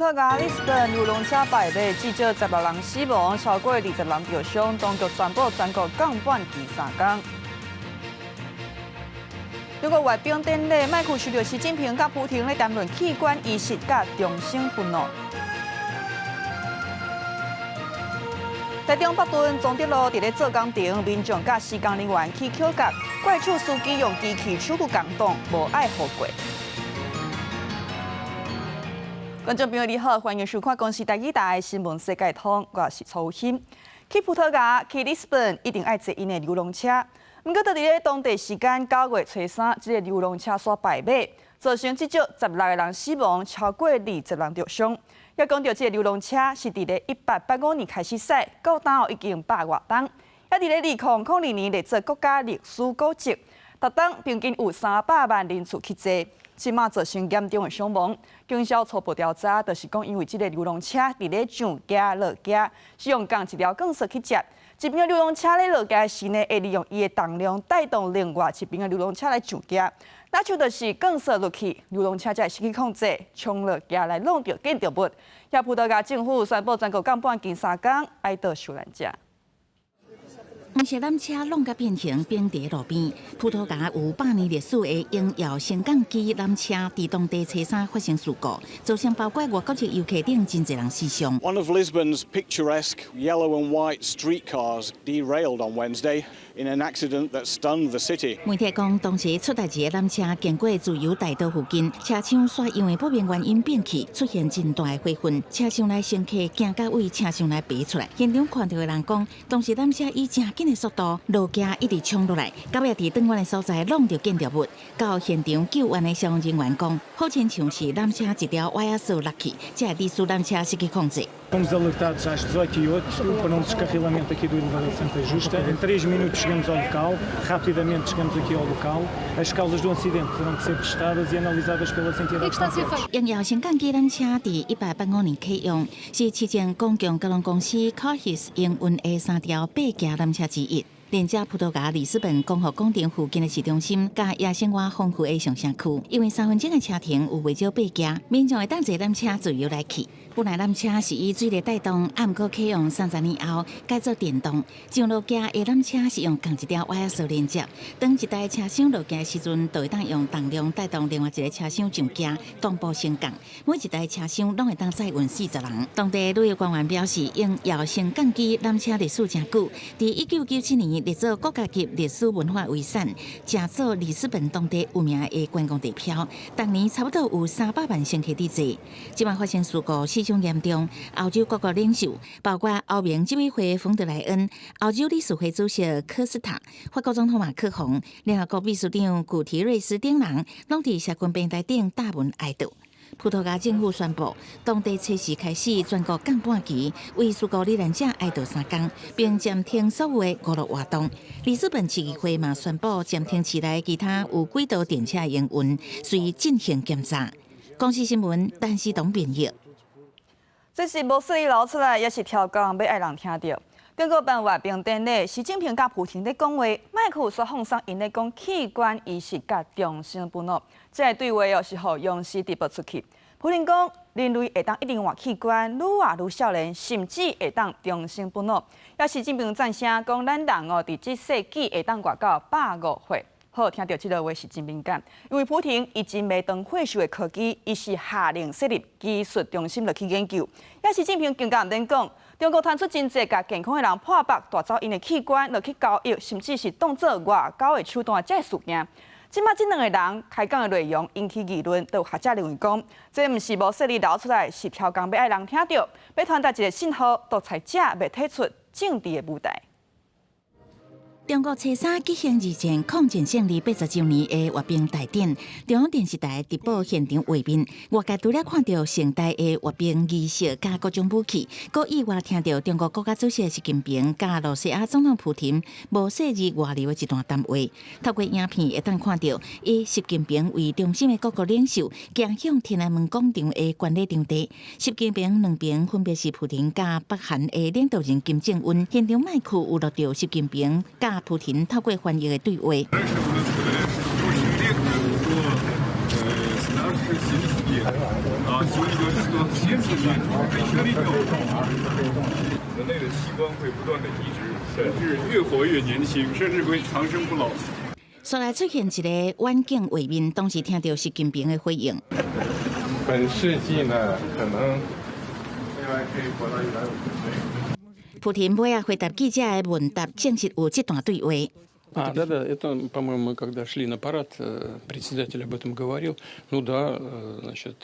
萄牙里斯本遊龍車敗尾，至少16人死亡，超過20人著傷。當局宣布全國降半旗3工。中國閱兵典禮，麥克受著習近平佮普廷咧談論器官移植佮終生俘虜。台中北屯崇德路佇咧做工程，民眾佮施工人員起口角，怪手司機用機器手去共擋，無愛予過。觀眾朋友你好，歡迎收看公視台語台新聞世界通，我是曹欣。去葡萄牙、去里斯本，一定愛坐𪜶的遊龍車。毋過，佇咧當地時間9月初3，這个遊龍車煞敗尾，造成至少16個人死亡，超過20人著傷。猶講著這个遊龍車是佇咧1885年開始駛，到今已經百外冬。猶佇咧2002年列做國家歷史古蹟，逐冬平均有300萬人次去坐。這馬造成嚴重的傷亡。警消初步調查，就是講因為這个遊龍車佇咧上行落行，是用仝一條鋼索去接。一邊的遊龍車咧落行時呢，會利用伊的重量帶動另外一邊的遊龍車來上行。若像就是鋼索落去，遊龍車才會失去控制，衝落行來挵著建築物。遐葡萄牙政府宣布全國降半旗三工，哀悼受難者。黃色纜車挵甲變形，反佇路邊。葡萄牙有100年歷史的榮耀升降機纜車，佇當地初三發生事故，造成包括外國籍遊客等真濟人死傷。 One of Lisbon's picturesque yellow and white streetcars derailed on Wednesday in an accident that stunned the city. 媒體講，當時出代誌的纜車經過自由大道附近，車廂煞因為不明原因變去，出現真大的火雲，車廂內乘客驚甲對車廂內爬出來。現場看著的人講，當時纜車以誠緊的速度落橋一直衝落來，到尾佇轉彎的所在挵著建築物。到現場救援的消防人員講，好親像是纜車一條歪仔索落去，才會致使纜車失去控制。 Fomos alertados às 18h08 para um descarrilamento aqui do elevador Santa Justa. Em 3 minutos chegamos ao local, rapidamente chegamos aqui ao local. As causas do acidente terão que ser testadas e analisadas pelas entidades competentes. 榮耀升降機纜車佇1885年啟用，是市政公共交通公司 Correios 營運的三條爬行纜車之一。連接葡萄牙里斯本共和廣場附近的市中心，佮夜生活豐富的上城區，因為3分鐘的車程有袂少爬行，民眾會當坐纜車自由來去。本來纜車是以水力帶動，毋過啟用30年後改做電動。上落行的纜車是用仝一條歪仔索連接，當一台車廂落行的時陣，就會當用動量帶動另外一个車廂上行，同步升降。每一台車廂攏會當載運40人。當地旅遊官員表示，榮耀升降機纜車歷史誠久，佇1997年列做國家級歷史文化遺產，成做里斯本當地有名的觀光地標。逐年差不多有300萬乘客佇坐。這擺發生事故，死傷嚴重。歐洲各國領袖，包括歐盟執委會馮德萊恩、歐洲理事會主席科斯塔、法國總統馬克宏、聯合國秘書長古提瑞斯等人，攏佇社群平台頂貼文哀悼。葡萄牙政府宣布，當地初四開始全國降半旗，為事故罹難者哀悼3工，並暫停所有的娛樂活動。里斯本市議會嘛宣布暫停市內其他有軌道電車營運，隨進行檢查。公視新聞，陳思東編譯。這是無說流出來，抑是刁工欲愛人聽著。中國辦閱兵典禮，習近平佮普廷咧講話，麥克煞放鬆𪜶咧講器官移植佮終身俘虜，這个對話哦是予央視直播出去。普廷講，人類會當一直換器官，愈活愈少年，甚至會當終身俘虜。猶習近平讚聲講，咱人哦佇這世紀會當活到150歲。好，聽著這个話是真敏感，因為普廷伊真袂當血受的科技，伊是下令設立技術中心落去研究。猶習近平更加毋免講，中國傳出真濟共健康的人破腹奪走𪜶的器官落去交易，甚至是當做外交的手段，這个事件。這馬這兩个人開講的內容引起議論，都有學者認為講，這毋是無說理流出來，是刁工欲愛人聽著，欲傳達一个信號，獨裁者袂退出政治的舞台。中國初三舉行二戰抗戰勝利80週年的閱兵大典，中央電視台直播現場畫面。外界除了看著盛大的閱兵儀式佮各種武器，閣意外聽著中國國家主席習近平佮羅西亞總統普廷無細膩外流的一段談話。透過影片會當看著，以習近平為中心的各國領袖行向天安門廣場的觀禮場地。習近平兩邊分別是普廷佮北韓的領導人金正恩。現場麥克有錄著習近平佮普廷透過翻譯的對話。 Раньше у нас говорили, что очень редко кто старше 70 лет. А сегодня говорят, что сердце еще ребенком。人類的器官會不斷的移植，甚至越活越年輕，甚至會長生不老。紲來出現一个遠景畫面，當時聽著習近平的回應。本世紀呢，可能 AI 可以活到150歲。蒲亭尾仔回答記者的問答，證實有這段對話。 А, да-да, это, по-моему, мы когда шли на парад, председатель об этом говорил. Ну да, значит,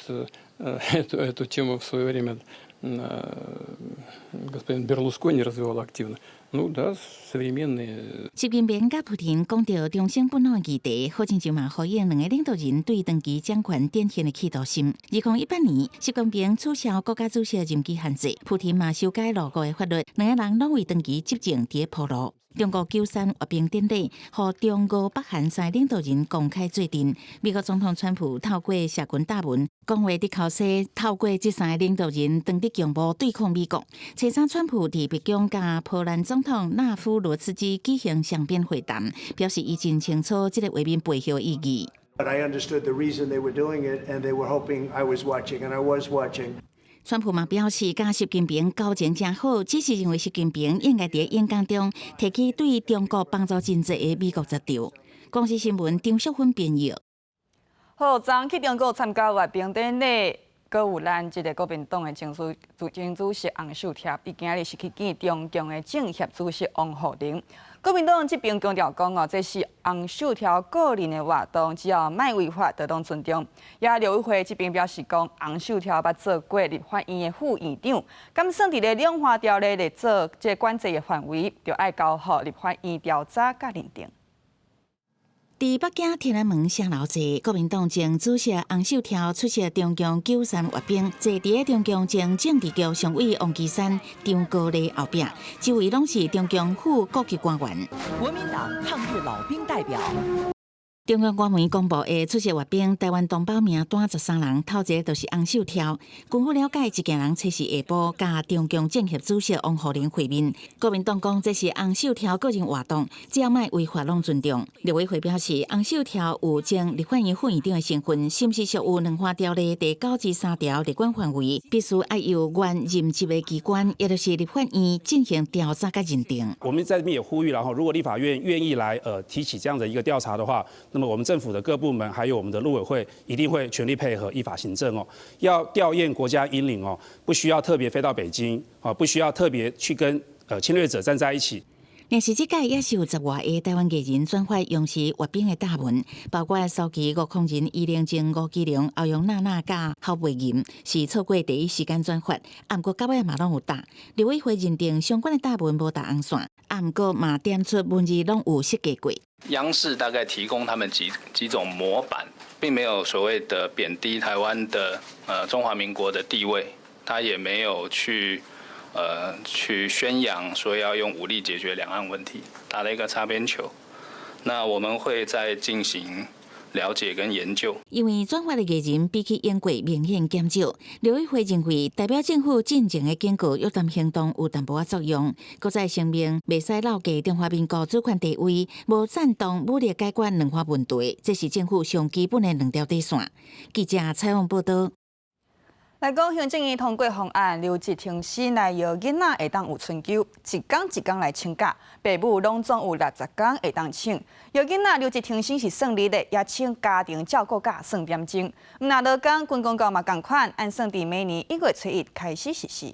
эту тему в свое время господин Берлускони развивал активно. Ну да, современные. 習近平佮蒲亭講著長生不老議題，好親像嘛呼應兩个領導人對長期掌權展現的企圖心。2018年，習近平取消國家主席任期限制，蒲亭嘛修改內閣的法律，兩个人攏為長期執政佇咧鋪路。中國九三閱兵典禮，予中俄北韓三个領導人公開做陣。美國總統川普透過社群貼文，講話的確說透過這三个領導人當佇共謀對抗美國。初三，川普佇白宮佮波蘭總統納夫羅茨基舉行雙邊會談，表示伊真清楚這个畫面背後意義。 But I understood the reason they were doing it, and they were hoping I was watching, and I was watching. 川普嘛表示，佮習近平交情誠好，只是認為習近平應該佇演講中提起對中國幫助真濟的美國十條。公視新聞張淑芬編譯。好，昨去中國參加閱兵典禮，閣有咱這个國民黨的前主席洪秀柱，伊今日是去見中共的政協主席王滬寧。國民黨這邊強調講哦，這是洪秀柱個人的活動，只要莫違法，就攏尊重。也陸委會這邊表示講，洪秀柱捌做過立法院的副院長，敢算佇咧兩岸條例咧做這管制的範圍，就愛交予立法院調查佮認定。佇北京天安門城樓坐，國民黨前主席洪秀柱出席中共九三閱兵，坐佇咧中共前政治局常委王岐山、張高麗後壁，周圍攏是中共副國級官員。國民黨抗日老兵代表。中央官媒公布的出席閱兵，台灣同胞名單13人，頭一个就是洪秀柱。根據了解，一行人初四下晡佮中共政協主席王滬寧會面。國民黨講這是洪秀柱個人活動，只要莫違法攏尊重。陸委會表示，洪秀柱有前立法院副院長的身份，是毋是屬於兩岸條例第93條列管範圍，必須愛由原任職的機關，也就是立法院進行調查佮認定。我們在這邊也呼籲，然後如果立法院願意來提起這樣的一個調查的話，那麼我們政府的各部門還有我們的陸委會一定會全力配合依法行政哦。要吊唁國家英靈哦，不需要特別飛到北京啊，不需要特別去跟侵略者站在一起。若是這屆也是有10外个台灣藝人轉發央視閱兵的貼文，包括蘇其、吳慷仁、余寧靜、吳奇隆、歐陽娜娜佮侯佩岑，是錯過第一時間轉發，啊，毋過到尾嘛攏有答。陸委會認定相關的貼文無踏紅線，啊，毋過嘛點出文字攏有設計過。央視大概提供他們幾種模板，並沒有所謂的貶低台灣的中華民國的地位，他也沒有去宣揚說要用武力解決兩岸問題，打了一個擦邊球。那我們會再進行了解跟研究。因為轉發的藝人比起英國明顯減少，陸委會認為代表政府進前的警告約談行動有淡薄仔作用。閣再聲明，袂使漏記中華民國主權地位，無贊同武力解決兩岸問題，這是政府上基本的兩條底線。記者採訪報導。來講行政院通過方案，留職停薪來予囡仔會當有春休，一工一工來請假，爸母攏總有60工會當請。予囡仔留職停薪是算日的，也請家庭照顧假算點鐘。毋若勞工軍公教嘛仝款，按算佇明年1月初1開始實施。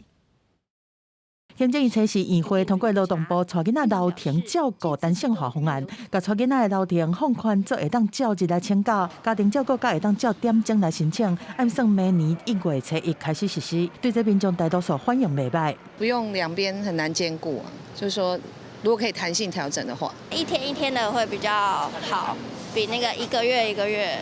行政院初四院會通過勞動部帶囡仔留停照顧彈性化方案，共帶囡仔的留停放寬做會當照日來請假，家庭照顧假會當照點鐘來申請，按算明年1月初1開始實施。對這民眾大多數反應袂䆀。不用兩邊很難兼顧啊，就是說如果可以彈性調整的話，一天一天的會比較好，比那個一個月一個月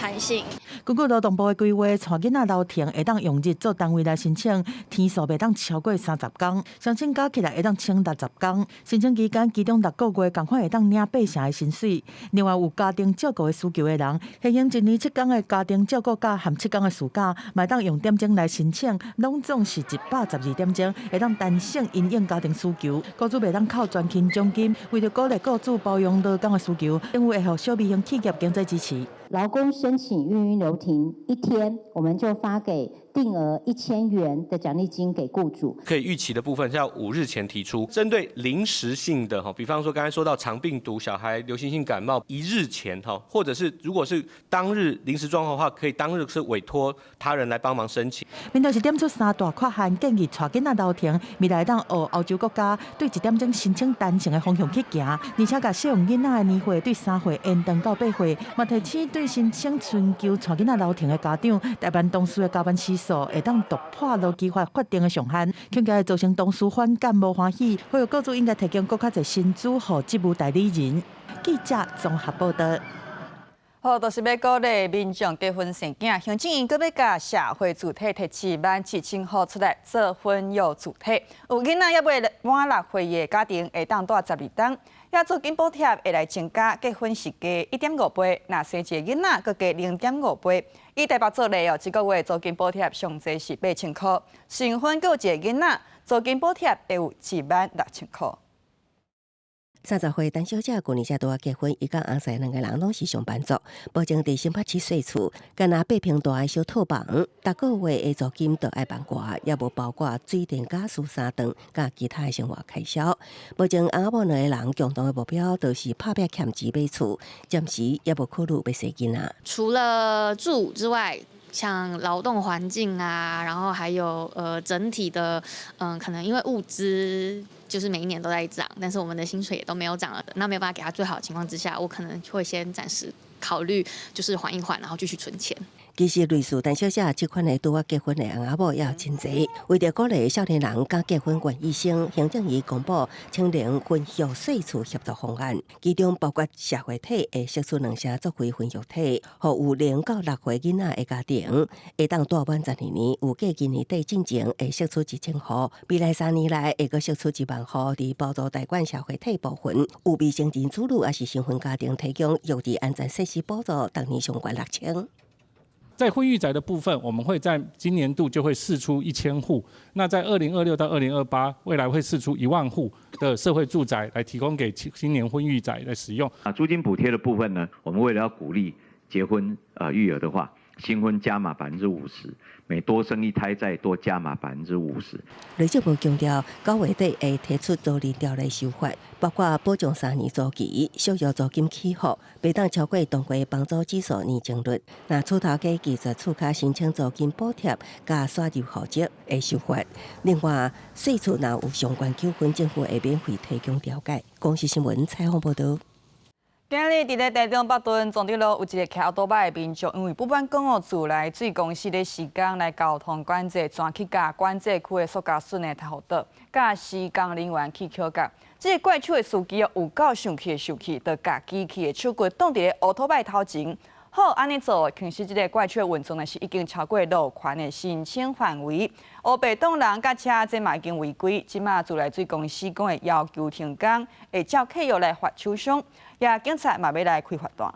彈性。根據勞動部的規劃，帶囡仔留停會當用日做單位來申請，天數袂當超過30工，雙請加起來會當請60工。申請期間，其中6個月仝款會當領八成的薪水。另外，有家庭照顧的需求的人，現行一年7工的家庭照顧假和7工的事假，嘛會當用點鐘來申請，攏總是112點鐘，會當彈性因應家庭需求。雇主袂當扣全勤獎金，為著鼓勵雇主包容勞工的需求，政府會予小微型企業經濟支持。勞工申請育嬰留停一天，我們就發給定額1000元的獎勵金給雇主。可以預期的部分是要5日前提出，針對臨時性的哈，比方說剛才說到腸病毒、小孩流行性感冒，1日前哈，或者是如果是當日臨時狀況的話，可以當日是委託他人來幫忙申請。面對是點出三大缺陷，建議帶囡仔流程未來當學歐洲國家對一點鐘申請單程的方向去行，而且共適用囡仔的年歲對3歲延長到8歲，嘛提醒對申請尋求帶囡仔流程的家長，代辦同事的加班時數會當突破勞基法法定的上限，恐驚會造成同事反感無歡喜，呼籲雇主應該提供閣較濟薪資予職務代理人。記者綜合報道。好，就是欲鼓勵民眾結婚生囝，行政院閣欲共社會主體提1萬7千箍出來做婚育主體，有囡仔猶未滿6歲的家庭會當蹛12冬，也租金補貼會來增加，結婚是加1.5倍，若生一个囡仔閣加0.5倍。以台北做例哦，一個月租金補貼上濟是8000箍，新婚閣有一个囡仔，租金補貼會有1萬6千箍。30歲陳小姐舊年才拄仔結婚，伊佮翁婿兩个人攏是上班族，目前佇新北市細厝，干焦8坪大的小套房，逐个月的租金就愛萬外，猶無包括水電、家私、三頓，佮其他的生活開銷。目前翁仔某兩个人共同的目標就是拍拚欠錢買厝，暫時猶無考慮欲生囡仔。除了住之外，像勞動環境啊，然後還有整體的，可能因為物資就是每一年都在漲，但是我們的薪水也都沒有漲了，那沒有辦法給他最好的情況之下，我可能會先暫時考慮，就是緩一緩，然後繼續存錢。其實類似陳小姐這款的拄仔結婚的翁仔某也有真濟，為著鼓勵少年人敢結婚願意生，行政院公布青年婚育稅厝協助方案，其中包括社會體會釋出2成作為婚育體，予有0到6歲囡仔的家庭，會當蹛滿12年，預計今年底進前會釋出1000戶，未來3年內會閣釋出1萬戶，佇包租代管社會體部分，有未成年子女抑是新婚家庭提供育兒安全設施補助，逐年上懸6000。在婚育宅的部分，我們會在今年度就會釋出1000戶，那在2026到2028，未來會釋出1萬戶的社會住宅來提供給青年婚育宅來使用。啊，租金補貼的部分呢，我們為了要鼓勵結婚育兒的話，新婚加碼50%，每多生一胎再多加碼50%。內政部強調，9月底會提出租賃條例修法，包括保障3年租期、削弱租金起伏，袂當超過當月房租指數年增率。若厝頭家拒絕厝跤申請租金補貼，佮徙入戶籍會受罰。另外，稅厝若有相關糾紛，政府會免費提供調解。公視新聞採訪報導。今日佇咧台中北屯崇德路有一个騎歐多擺的民眾，因為不滿講哦，自來水公司咧施工來交通管制，轉去共管制區的塑膠筍的頭倒，佮施工人員起口角。這个怪手的司機哦，有夠生氣的生氣，就共機器的手骨擋佇咧烏托邦頭前。好，按呢做，其實這个怪手的運作呢是已經超過路權的申請範圍。烏白擋人佮車，這嘛已經違規。這馬自來水公司講會要求停工，會照契約來罰廠商，也警察嘛欲來開罰單。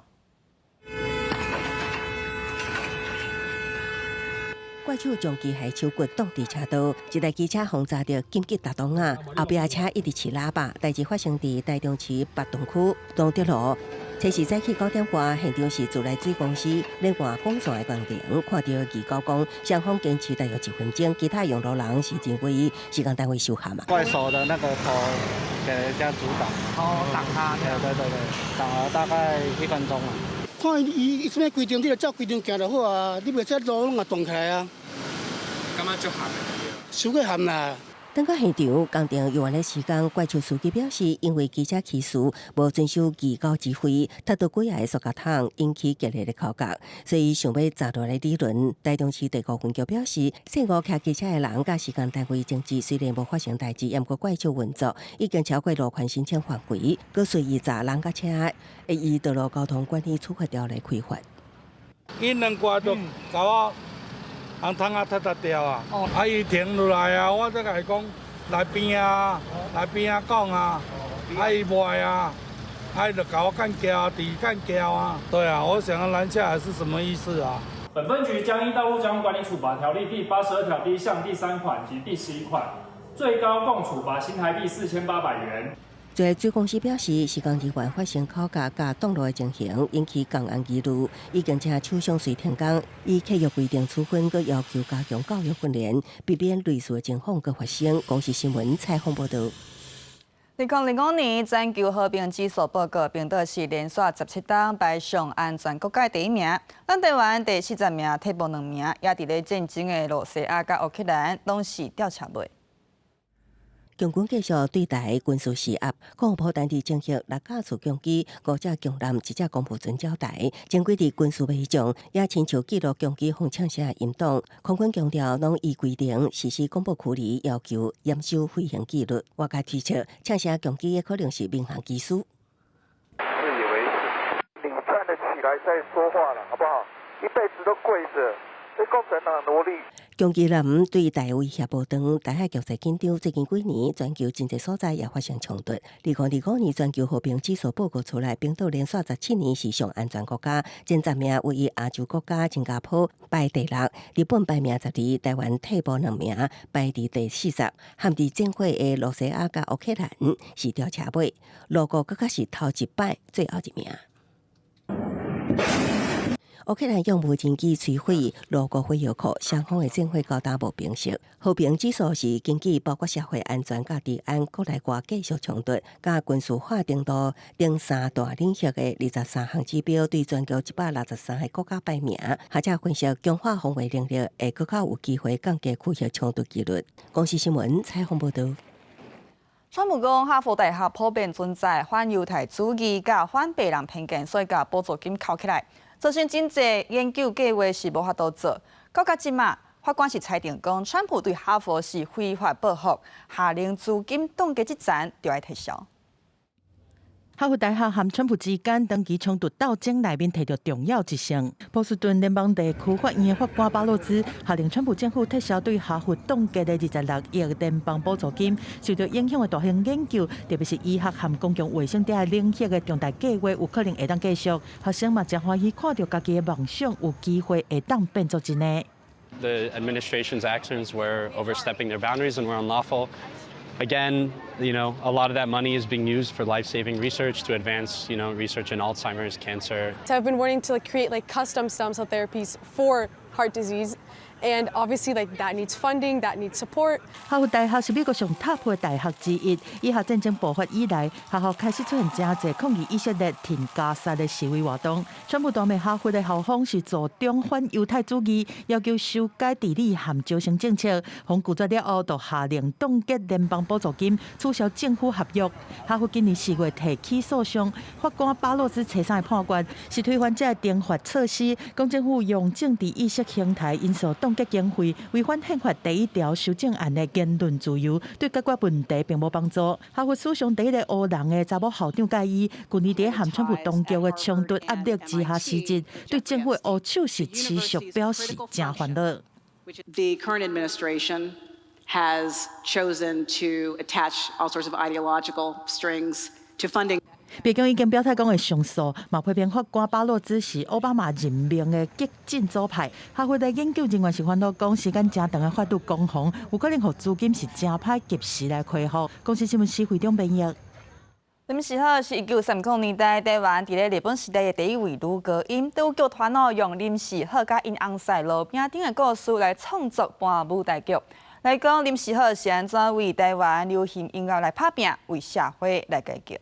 怪手將機械手骨擋佇車道，一台機車予砸著緊急踏擋仔，後壁車一直飼喇叭。代誌發生佇台中市北屯區崇德路。初時早起9點外，現場是自來水公司咧換管線的工程，看著預告講雙方堅持大約1分鐘，其他用路人是認為施工單位受害嘛。怪手的那個頭給人家阻擋，哦，擋他，對對對對，擋了大概1分鐘。看伊伊啥物規定，你就照規定行就好啊，你袂使路攏共擋起來啊。感覺足譀的？傷過譀啦。轉到現場，工程猶原咧施工，怪手司機表示，因為機車騎士無遵守預告指揮，踢著幾仔个塑膠桶，引起激烈的口角，所以想欲砸落來理論。台中市第五分局表示，姓吳騎機車的人佮施工單位爭執，雖然無發生代誌，毋過怪手運作已經超過路權申請範圍，閣隨意砸人佮車，會依道路交通管理處罰條例開罰。𪜶兩掛就共我紅窗仔踢踢掉啊！啊，伊停落來啊，我才共伊講來邊啊，來邊仔講啊，啊伊袂啊，啊伊就共我幹譙，佇幹譙啊。對啊，我想要攔下來是什麼意思啊？本分局將依《道路交通管理處罰條例》第82條第1項第3款及第11款，最高共處罰新台幣4800元。最水公司表示，施工人員發生口角佮擋路的情形，引起公安疑慮，已經請廠商隨停工，依契約規定處分，閣要求加強教育訓練，避免類似的情況閣發生。公視新聞採訪報導。2025年全球和平指數報告，冰島是連續17冬排上安全國家第一名，咱台灣第40名，退步2名，也佇咧戰爭的露西亞佮烏克蘭，攏是吊車尾。共軍繼續對台軍事施壓，國防部單日偵測六架次共機，五隻強艦，一隻攻防船繞台，正規的軍事飛將也親手記錄共機風槍聲音檔。空軍強調，攏依規定實施廣播距離要求，嚴守飛行紀律。外界推測，槍聲共機也可能是民航機師。自以為是，你站得起來再說話了，好不好？一輩子都跪着，被共產黨奴隸。共機艦對台威脅無斷，台海局勢緊張。最近幾年，全球真濟所在也發生衝突。2025年全球和平指數報告出來，冰島連續17年是上安全國家，前10名位於亞洲國家新加坡排第六，日本排名12，台灣退步2名，排佇第40。陷佇戰火的露西亞佮烏克蘭是吊車尾，俄國閣較是頭一擺最後一名。烏克蘭用無人機摧毀俄國火藥庫，雙方的戰火到今無平息。和平指數是根據包括社會安全佮治安、國內外繼續衝突、佮軍事化程度等三大領域的23項指標，對全球163個國家排名。學者分析，強化防衛能力會閣較有機會降低區域衝突幾率。公視新聞採訪報導。川普講，哈佛大學普遍存在反猶太主義佮反白人偏見，所以共補助金扣起來。造成真濟研究計劃是無法度做。到這馬，法官是裁定講，川普對哈佛是非法報復，下令資金凍結之前就愛撤銷。哈佛大學和川普之間長期衝突鬥爭內面提著重要一勝。波士頓聯邦地區法院的法官巴洛茲下令川普政府撤銷對哈佛凍結的26億聯邦補助金，受著影響的大型研究，特別是醫學和公共衛生這个領域的重大計劃，有可能會當繼續。學生嘛誠歡喜看著家己的夢想有機會會當變做真的。 The administration's actions were overstepping their boundaries and were unlawful. Again, a lot of that money is being used for life-saving research to advance research in Alzheimer's, cancer. So I've been wanting to like create like custom stem cell therapies for heart disease. And obviously, like that needs funding, that needs support. 哈佛大學是美國上 top 的大學之一。以哈戰爭爆發以來，學校開始出現誠濟抗議以色列停加沙的示威活動。川普大罵哈佛的校風是助長反猶太主義，要求修改治理和招生政策。予拒絕了後，就下令凍結聯邦補助金，取消政府合約。哈佛今年4月提起訴訟，法官巴洛茲初三的判決是推翻這个懲罰措施，講政府用政治意識形態因素凍結經費，違反憲法第一條修正案的言論自由，對解決問題並無幫助。哈佛史上第一个黑人的查某校長蓋伊，去年佇和川普當局的衝突壓力之下辭職，對政府的烏手是持續表示誠煩惱。 The current administration has chosen to attach all sorts of ideological strings to funding. 白宮已經表態講會上訴，嘛批評法官巴洛茲是奧巴馬任命的激進左派。哈佛的研究人員是煩惱講，時間誠長的法律攻防，有可能予資金是誠歹及時來恢復。公視新聞施會長編譯。林時好是1930年代台灣佇咧日本時代的第一位女高音，都有劇團哦用林時好佮𪜶翁婿羅餅長的故事來創作搬舞台劇。來講林時好是按怎為台灣流行音樂來拍拚，為社會來改革。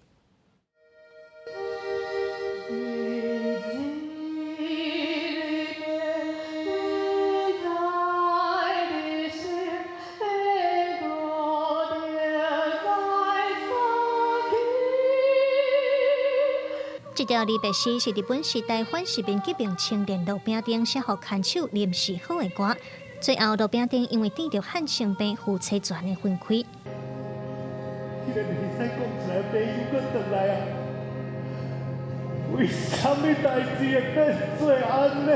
這條離別詩是日本時代反殖民革命青年羅餅長寫予牽手林時好的歌。最後羅餅長因為得著漢性病，夫妻全的分開。為啥物代誌會變做按呢？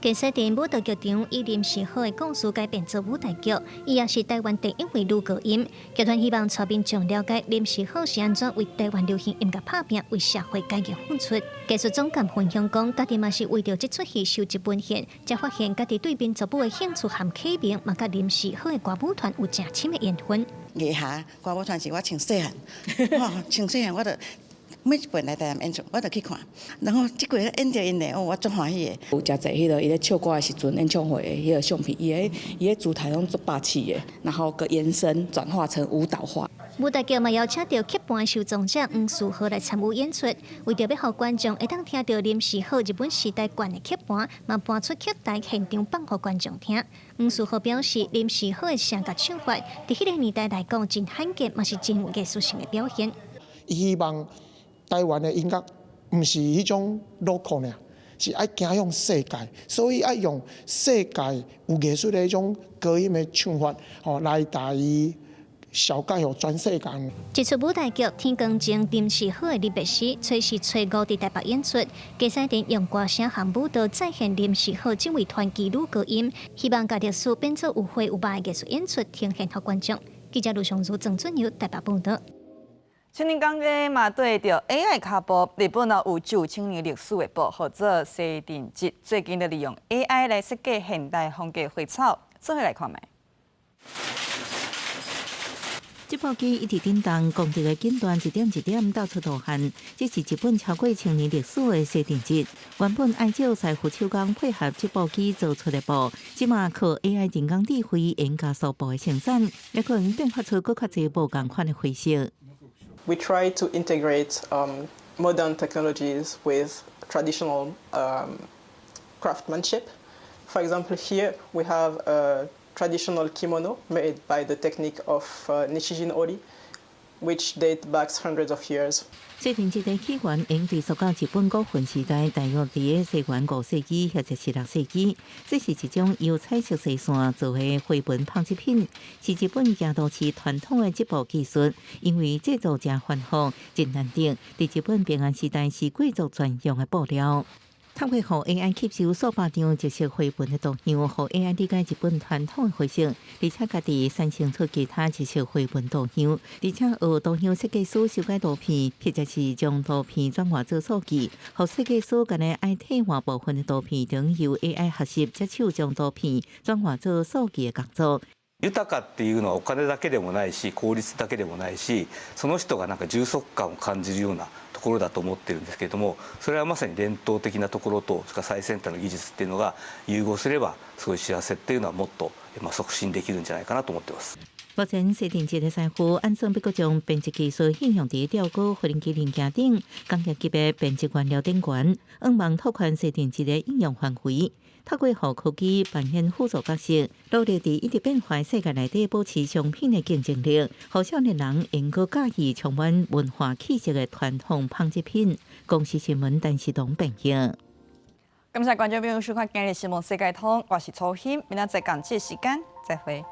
其實佇舞蹈劇場以林時好的故事改編做舞台劇，伊也是台灣第一位女高音。劇團希望帶民眾了解林時好是按怎為台灣流行音樂拍拚，為社會改革付出。藝術總監分享講，家己嘛是為著這齣戲收集文獻，才發現家己對民族舞的興趣和啟蒙，嘛佮林時好的歌舞團有誠深的緣分。藝霞歌舞團是我從細漢，哇，從細漢我就每一擺來台南演出，我就去看，然後這過演著𪜶咧，哦，我足歡喜的。有誠濟彼个伊咧唱歌的時陣，演唱會的彼个相片，伊彼姿態攏足霸氣的，然後閣延伸轉化成舞蹈化。舞台劇嘛邀請著曲盤收藏者黃樹豪來參與演出，為著欲予觀眾會當聽著林時好日本時代管的曲盤，嘛搬出曲台現場放予觀眾聽。黃樹豪表示，林時好的聲佮唱法，佇彼个年代來講真罕見，嘛是真有藝術性的表現。伊希望台灣的音樂毋是彼種 local 爾，是愛走向世界，所以愛用世界有藝術的彼種高音的唱法，吼來帶伊紹介予全世界。這齣舞台劇《天光前林時好的離別詩》，初四初五佇台北演出。佳彩田用歌聲和舞蹈再現林時好這位傳奇女高音，希望共歷史變做有血有肉的藝術演出，呈現予觀眾。記者盧尚如、鄭俊友台北報導。青年工藝嘛綴著 AI 跤步，日本啊有上千年歷史的布，號做西陣織，最近就利用 AI 來設計現代風格花草，做伙來看覓。織布機一直振動，光澤的錦緞一點一點鬥出圖案。這是日本超過千年歷史的西陣織。原本愛借師傅手工配合織布機做出的布，這馬靠 AI 人工智慧能加速布的生產，也可能變化出閣較濟無仝款的花色。 We try to integrate modern technologies with traditional craftsmanship. For example, here we have a traditional kimono made by the technique of Nishijin Ori, which date back hundreds of years. 西陣織的起源應追溯到日本古墳時代，大約佇个西元5世紀或者是6世紀。這是一種由彩色細線做的花紋紡織品，是日本京都市傳統的織布技術。因為製作誠繁複，真難得，佇日本平安時代是貴族專用的布料。透過予 AI 吸收數百張特色花紋的圖像，予 AI 理解日本傳統的花色，而且家己產生出其他特色花紋圖像，而且學圖像設計師修改圖片，或者是將圖片轉換做數據，予設計師干焦愛替換部分的圖片，等由 AI 學習接手將圖片轉換做數據的工作。豊かっていうのはお金だけでもないし、効率だけでもないし、その人がなんか充足感を感じるようなところだと思ってるんですけれども、それはまさに伝統的なところと、それから最先端の技術っていうのが融合すれば、すごい幸せっていうのはもっと促進できるんじゃないかなと思ってます。目前西陣織的師傅按算欲閣將編織技術應用佇吊鈎、無人機零件頂，工業級的編織原料頂懸，向望拓寬西陣織的應用範圍。透過予科技扮演輔助角色，努力佇一直變化世界內底保持商品的競爭力，予少年人會閣佮意充滿文化氣息的傳統紡織品。公視新聞陳世東編譯。感謝觀眾朋友收看今日新聞世界通，我是楚欣，明仔載仝這時間再會。